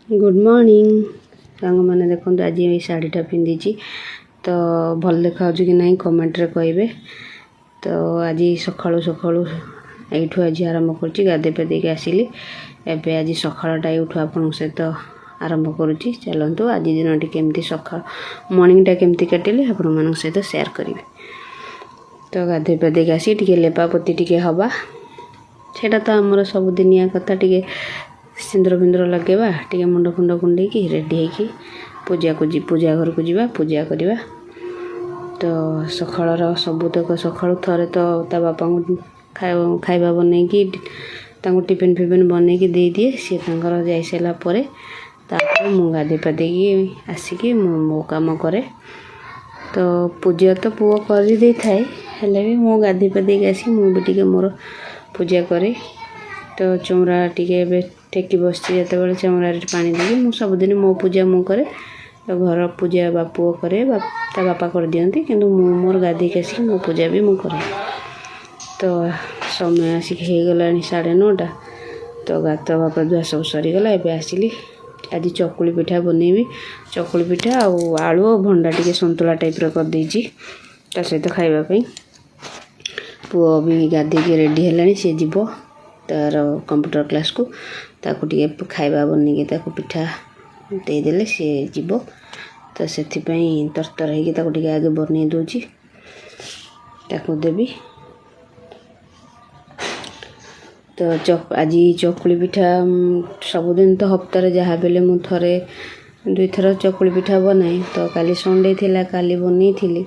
Good morning ସାଙ୍ଗମାନେ। ଦେଖନ୍ତୁ, ଆଜି ଏଇ ଶାଢ଼ୀଟା ପିନ୍ଧିଛି ତ ଭଲ ଦେଖାଯାଉଛି କି ନାହିଁ କମେଣ୍ଟରେ କହିବେ। ତ ଆଜି ସକାଳୁ ସକାଳୁ ଏଇଠୁ ଆଜି ଆରମ୍ଭ କରୁଛି। ଗାଧୋଇ ପାଧେଇକି ଆସିଲି। ଏବେ ଆଜି ସକାଳଟା ଏଇଠୁ ଆପଣଙ୍କ ସହିତ ଆରମ୍ଭ କରୁଛି। ଚାଲନ୍ତୁ, ଆଜି ଦିନଟି କେମିତି, ସକାଳ ମର୍ଣ୍ଣିଂଟା କେମିତି କାଟିଲି, ଆପଣମାନଙ୍କ ସହିତ ସେୟାର କରିବି। ତ ଗାଧୋଇ ପାଧେଇକି ଆସି ଟିକେ ଲେପାପୋତି ଟିକେ ହେବା, ସେଇଟା ତ ଆମର ସବୁଦିନିଆ କଥା। ଟିକେ ସିନ୍ଦୁର ଫିନ୍ଦୁର ଲଗେଇବା, ଟିକେ ମୁଣ୍ଡ ଫୁଣ୍ଡ କୁଣ୍ଡେଇକି ରେଡ଼ି ହେଇକି ପୂଜାକୁ ପୂଜା ଘରକୁ ଯିବା, ପୂଜା କରିବା। ତ ସକାଳର ସବୁତକ ସକାଳୁ ଥରେ ତ ତା ବାପାଙ୍କୁ ଖାଇବା ବନେଇକି, ତାଙ୍କୁ ଟିଫିନ୍ ଫିଫିନ୍ ବନେଇକି ଦେଇଦିଏ। ସିଏ ତାଙ୍କର ଯାଇସାରିଲା ପରେ ତାପରେ ମୁଁ ଗାଧୋଇ ପାଧେଇକି ଆସିକି ମୁଁ ମୋ କାମ କରେ। ତ ପୂଜା ତ ପୁଅ କରିଦେଇଥାଏ, ହେଲେ ବି ମୁଁ ଗାଧୋଇ ପାଧେଇକି ଆସିକି ମୁଁ ବି ଟିକେ ମୋର ପୂଜା କରେ। ତ ଚଉଁରା ଟିକେ ଏବେ ଟେକି ବସିଛି ଯେତେବେଳେ, ଚଉଁରାରେ ପାଣି ଦେଇକି ମୁଁ ସବୁଦିନ ମୋ ପୂଜା ମୁଁ କରେ। ତ ଘର ପୂଜା ବା ପୁଅ କରେ ବା ତା ବାପା କରିଦିଅନ୍ତି, କିନ୍ତୁ ମୁଁ ମୋର ଗାଧେଇକି ଆସିକି ମୋ ପୂଜା ବି ମୁଁ କରେ। ତ ସମୟ ଆସିକି ହେଇଗଲାଣି 9:30। ତ ଗାଧୁଆ ପାଧୁଆ ସବୁ ସରିଗଲା। ଏବେ ଆସିଲି, ଆଜି ଚକୁଳି ପିଠା ବନେଇବି। ଚକୁଳି ପିଠା ଆଉ ଆଳୁ ଆଉ ଭଣ୍ଡା ଟିକେ ସନ୍ତୁଳା ଟାଇପ୍ର କରିଦେଇଛି ତା ସହିତ ଖାଇବା ପାଇଁ। ପୁଅ ବି ଗାଧେଇକି ରେଡ଼ି ହେଲାଣି, ସିଏ ଯିବ ତାର କମ୍ପ୍ୟୁଟର କ୍ଲାସ୍କୁ। ତାକୁ ଟିକେ ଖାଇବା ବନେଇକି ତାକୁ ପିଠା ଦେଇଦେଲେ ସିଏ ଯିବ। ତ ସେଥିପାଇଁ ତରତର ହେଇକି ତାକୁ ଟିକେ ଆଗେ ବନେଇ ଦେଉଛି, ତାକୁ ଦେବି। ତ ଆଜି ଚକୁଳି ପିଠା, ସବୁଦିନ ତ ହପ୍ତାରେ ଯାହା ବେଲେ ମୁଁ ଥରେ ଦୁଇଥର ଚକୁଳି ପିଠା ବନାଏ। ତ କାଲି ସଣ୍ଡେ ଥିଲା, କାଲି ବନେଇଥିଲି।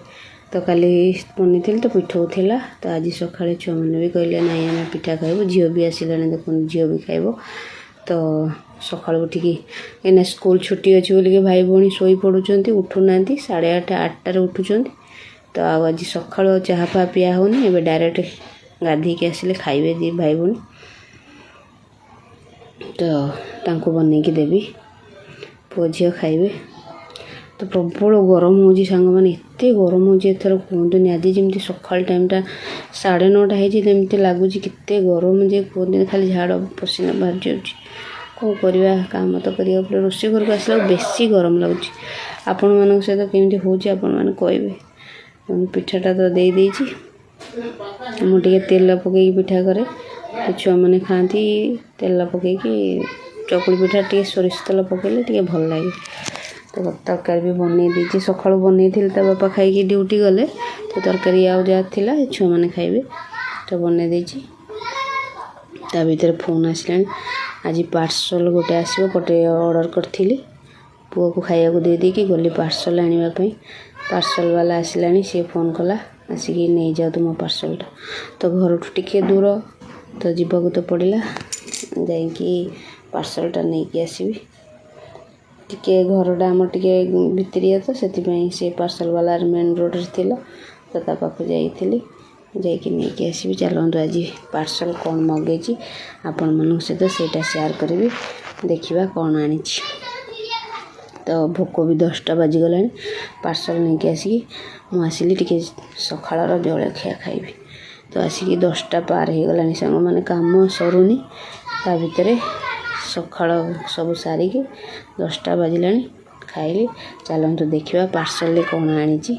ତ କାଲି ବନେଇଥିଲି ତ ପିଠଉ ଥିଲା। ତ ଆଜି ସକାଳେ ଛୁଆମାନେ ବି କହିଲେ, ନାଇଁ ଆମେ ପିଠା ଖାଇବୁ। ଝିଅ ବି ଆସିଲାଣି, ଦେଖନ୍ତୁ, ଝିଅ ବି ଖାଇବ। ତ ସକାଳୁ ଉଠିକି, କାହିଁକିନା ସ୍କୁଲ ଛୁଟି ଅଛି ବୋଲିକି ଭାଇ ଭଉଣୀ ଶୋଇ ପଡ଼ୁଛନ୍ତି, ଉଠୁନାହାନ୍ତି। 8:30 8ଟାରେ ଉଠୁଛନ୍ତି। ତ ଆଉ ଆଜି ସକାଳୁ ଆଉ ଚାହା ଫାହା ପିଆ ହେଉନି। ଏବେ ଡାଇରେକ୍ଟ ଗାଧେଇକି ଆସିଲେ ଖାଇବେ ଦୁଇ ଭାଇ ଭଉଣୀ। ତ ତାଙ୍କୁ ବନେଇକି ଦେବି, ପୁଅ ଝିଅ ଖାଇବେ। ତ ପ୍ରବଳ ଗରମ ହେଉଛି ସାଙ୍ଗମାନେ, ଏତେ ଗରମ ହେଉଛି ଏଥର କୁହନ୍ତୁନି। ଆଜି ଯେମିତି ସକାଳ ଟାଇମ୍ଟା 9:30 ହେଇଛି, ଯେମିତି ଲାଗୁଛି କେତେ ଗରମ ଯେ କୁହନ୍ତୁନି, ଖାଲି ଝାଳ ପସିନା ବାହାରି ଯାଉଛି। କ'ଣ କରିବା, କାମ ତ କରିବାକୁ ପଡ଼ିବ। ରୋଷେଇ ଘରକୁ ଆସିଲା ବେଶୀ ଗରମ ଲାଗୁଛି। ଆପଣମାନଙ୍କ ସହିତ କେମିତି ହେଉଛି ଆପଣମାନେ କହିବେ। ପିଠାଟା ତ ଦେଇଦେଇଛି। ମୁଁ ଟିକେ ତେଲ ପକେଇକି ପିଠା କରେ, ଛୁଆମାନେ ଖାଆନ୍ତି। ତେଲ ପକେଇକି ଚକୁଳି ପିଠା ଟିକେ ସୋରିଷ ତେଲ ପକେଇଲେ ଟିକେ ଭଲ ଲାଗେ। ତ ତରକାରୀ ବି ବନେଇ ଦେଇଛି। ସକାଳୁ ବନେଇଥିଲି, ତା ବାପା ଖାଇକି ଡ୍ୟୁଟି ଗଲେ। ତ ତରକାରୀ ଆଉ ଯାହା ଥିଲା ଛୁଆମାନେ ଖାଇବେ, ତ ବନେଇ ଦେଇଛି। ତା ଭିତରେ ଫୋନ୍ ଆସିଲାଣି। ଆଜି ପାର୍ସଲ୍ ଗୋଟେ ଆସିବ, ଗୋଟେ ଅର୍ଡ଼ର କରିଥିଲି। ପୁଅକୁ ଖାଇବାକୁ ଦେଇ ଦେଇକି ଗଲି ପାର୍ସଲ୍ ଆଣିବା ପାଇଁ। ପାର୍ସଲ୍ ବାଲା ଆସିଲାଣି, ସିଏ ଫୋନ୍ କଲା, ଆସିକି ନେଇଯାଅ ତୁମ ପାର୍ସଲ୍ଟା। ତ ଘରଠୁ ଟିକେ ଦୂର, ତ ଯିବାକୁ ତ ପଡ଼ିଲା। ଯାଇକି ପାର୍ସଲ୍ଟା ନେଇକି ଆସିବି। ଟିକେ ଘରଟା ଆମର ଟିକେ ଭିତରିଆ, ତ ସେଥିପାଇଁ ସେ ପାର୍ସଲ୍ ବାଲା ମେନ୍ ରୋଡ଼ରେ ଥିଲା, ତ ତା ପାଖକୁ ଯାଇଥିଲି, ଯାଇକି ନେଇକି ଆସିବି। ଚାଲନ୍ତୁ, ଆଜି ପାର୍ସଲ୍ କ'ଣ ମଗେଇଛି ଆପଣମାନଙ୍କ ସହିତ ସେଇଟା ସେୟାର କରିବି। ଦେଖିବା କ'ଣ ଆଣିଛି। ତ ଭୋକ ବି 10ଟା ବାଜିଗଲାଣି। ପାର୍ସଲ୍ ନେଇକି ଆସିକି ମୁଁ ଆସିଲି ଟିକେ ସକାଳର ଜଳଖିଆ ଖାଇବି। ତ ଆସିକି 10ଟା ପାର ହେଇଗଲାଣି ସାଙ୍ଗମାନେ, କାମ ସରୁନି। ତା ଭିତରେ ସକାଳ ସବୁ ସାରିକି 10ଟା ବାଜିଲାଣି, ଖାଇଲି। ଚାଲନ୍ତୁ ଦେଖିବା ପାର୍ସଲରେ କ'ଣ ଆଣିଛି,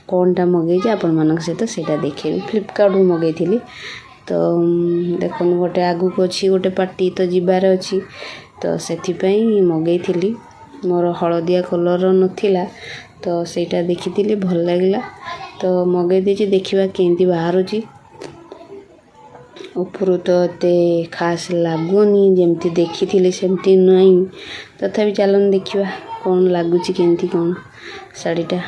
କ'ଣଟା ମଗେଇଛି, ଆପଣମାନଙ୍କ ସହିତ ସେଇଟା ଦେଖେଇବି। ଫ୍ଲିପକାର୍ଟରୁ ମଗେଇଥିଲି। ତ ଦେଖନ୍ତୁ, ଗୋଟେ ଆଗକୁ ଅଛି ଗୋଟେ ପାର୍ଟି, ତ ଯିବାର ଅଛି, ତ ସେଥିପାଇଁ ମଗେଇଥିଲି। ମୋର ହଳଦିଆ କଲର୍ର ନଥିଲା, ତ ସେଇଟା ଦେଖିଥିଲି, ଭଲ ଲାଗିଲା, ତ ମଗେଇ ଦେଇଛି। ଦେଖିବା କେମିତି ବାହାରୁଛି। ଉପରୁ ତ ଏତେ ଖାସ୍ ଲାଗୁନି, ଯେମିତି ଦେଖିଥିଲି ସେମିତି ନାହିଁ। ତଥାପି ଚାଲନ୍ତୁ ଦେଖିବା କ'ଣ ଲାଗୁଛି, କେମିତି କ'ଣ ଶାଢ଼ୀଟା।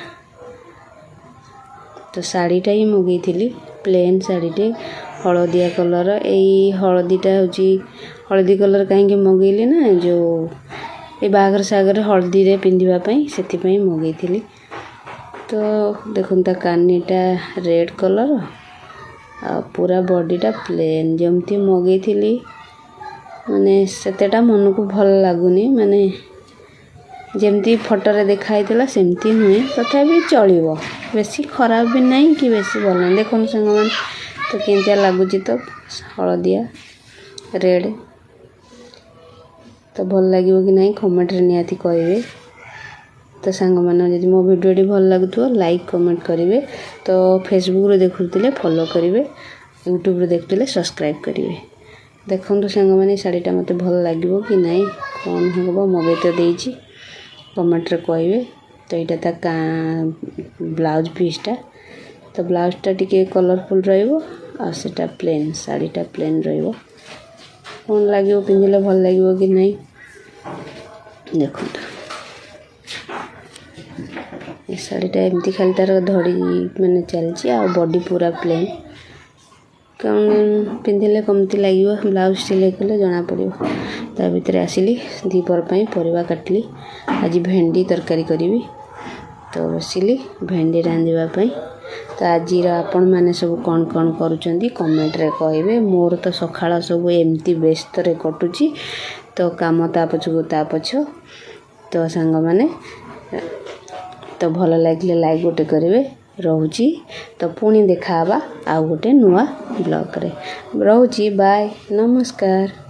ତ ଶାଢ଼ୀଟା ହିଁ ମଗେଇଥିଲି, ପ୍ଲେନ୍ ଶାଢ଼ୀଟେ, ହଳଦିଆ କଲର୍। ଏଇ ହଳଦୀଟା ହେଉଛି ହଳଦୀ କଲର୍ କାହିଁକି ମଗେଇଲି ନା, ଯେଉଁ ଏ ବାହାଘର ସାହାଘରରେ ହଳଦୀରେ ପିନ୍ଧିବା ପାଇଁ, ସେଥିପାଇଁ ମଗେଇଥିଲି। ତ ଦେଖନ୍ତୁ, ତା କାନିଟା ରେଡ଼୍ କଲର୍ ଆଉ ପୁରା ବଡ଼ିଟା ପ୍ଲେନ୍। ଯେମିତି ମଗେଇଥିଲି ମାନେ ସେତେଟା ମନକୁ ଭଲ ଲାଗୁନି, ମାନେ ଯେମିତି ଫଟୋରେ ଦେଖା ହେଇଥିଲା ସେମିତି ନୁହେଁ। ତଥାପି ଚଳିବ, ବେଶୀ ଖରାପ ବି ନାହିଁ କି ବେଶୀ ଭଲ ନାହିଁ। ଦେଖନ୍ତୁ ସାଙ୍ଗମାନେ, ତ କେମିତିଆ ଲାଗୁଛି। ତ ହଳଦିଆ ରେଡ଼୍। ତ ଭଲ ଲାଗିବ କି ନାହିଁ କମେଣ୍ଟରେ ନିହାତି କହିବେ। ତ ସାଙ୍ଗମାନେ, ଯଦି ମୋ ଭିଡ଼ିଓଟି ଭଲ ଲାଗୁଥିବ, ଲାଇକ୍ କମେଣ୍ଟ କରିବେ। ତ ଫେସବୁକ୍ରେ ଦେଖୁଥିଲେ ଫଲୋ କରିବେ, ୟୁଟ୍ୟୁବ୍ରେ ଦେଖୁଥିଲେ ସବସ୍କ୍ରାଇବ୍ କରିବେ। ଦେଖନ୍ତୁ ସାଙ୍ଗମାନେ, ଶାଢ଼ୀଟା ମୋତେ ଭଲ ଲାଗିବ କି ନାହିଁ, କ'ଣ ହେବ, ମଗେଇ ତ ଦେଇଛି, କମେଣ୍ଟରେ କହିବେ। ତ ଏଇଟା ତା ବ୍ଲାଉଜ୍ ପିସ୍ଟା। ତ ବ୍ଲାଉଜ୍ଟା ଟିକେ କଲର୍ଫୁଲ୍ ରହିବ ଆଉ ସେଇଟା ପ୍ଲେନ୍, ଶାଢ଼ୀଟା ପ୍ଲେନ୍ ରହିବ। କ'ଣ ଲାଗିବ, ପିନ୍ଧିଲେ ଭଲ ଲାଗିବ କି ନାହିଁ ଦେଖନ୍ତୁ। ଏ ଶାଢ଼ୀଟା ଏମିତି ଖାଲି ତା'ର ଧଡ଼ି ମାନେ ଚାଲିଛି ଆଉ ବଡ଼ି ପୁରା ପ୍ଲେନ୍। କ'ଣ ପିନ୍ଧିଲେ କେମିତି ଲାଗିବ, ବ୍ଲାଉଜ୍ ସିଲେଇ କଲେ ଜଣାପଡ଼ିବ। ତା ଭିତରେ ଆସିଲି, ଦ୍ୱିପହର ପାଇଁ ପରିବା କାଟିଲି। ଆଜି ଭେଣ୍ଡି ତରକାରୀ କରିବି। ତ ବସିଲି ଭେଣ୍ଡି ରାନ୍ଧିବା ପାଇଁ। ତ ଆଜିର ଆପଣମାନେ ସବୁ କ'ଣ କ'ଣ କରୁଛନ୍ତି କମେଣ୍ଟରେ କହିବେ। ମୋର ତ ସକାଳ ସବୁ ଏମିତି ବ୍ୟସ୍ତରେ କଟୁଛି, ତ କାମ ତା ପଛକୁ ତା ପଛ। ତ ସାଙ୍ଗମାନେ, ତ ଭଲ ଲାଗିଲେ ଲାଇକ୍ ଗୋଟେ କରିବେ। ରହୁଛି, ତ ପୁଣି ଦେଖାହେବା ଆଉ ଗୋଟେ ନୂଆ ବ୍ଲଗ୍ରେ। ରହୁଛି, ବାଏ, ନମସ୍କାର।